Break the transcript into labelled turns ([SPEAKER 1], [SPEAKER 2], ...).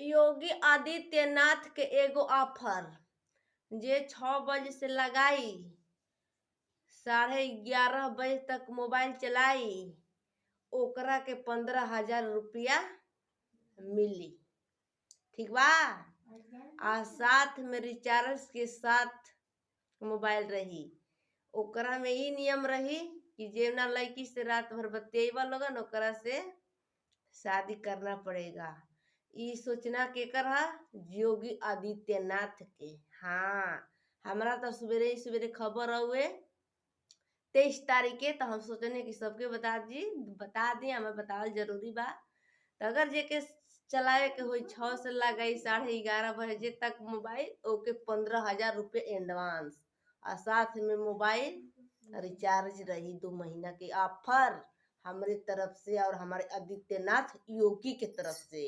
[SPEAKER 1] योगी आदित्यनाथ के एगो ऑफर जे 6 बजे से लगाई 11:30 बजे तक मोबाइल चलाई, ओकरा के 15,000 रुपया मिली। ठीक बा। आ साथ में रिचार्ज के साथ मोबाइल रही। ओकरा में ई नियम रही कि जेवना लड़की से रात भर बतियैबा लोगन ओकरा से शादी करना पड़ेगा। ई सोचना केकर ह? योगी आदित्यनाथ के। हाँ, हमरा तो सवेरे ही सवेरे खबर हउए 23 तारीख के, तो हम सोचने कि सबके बता दी बता दी, हमें बतावल जरूरी बा। त अगर जेके चलावे के होई 6 से लगाई 11:30 बजे तक मोबाइल, ओके 15,000 रुपये एडवांस आ साथ में मोबाइल रिचार्ज रही 2 महीना के ऑफर हमरे तरफ से और हमारे आदित्यनाथ योगी के तरफ से।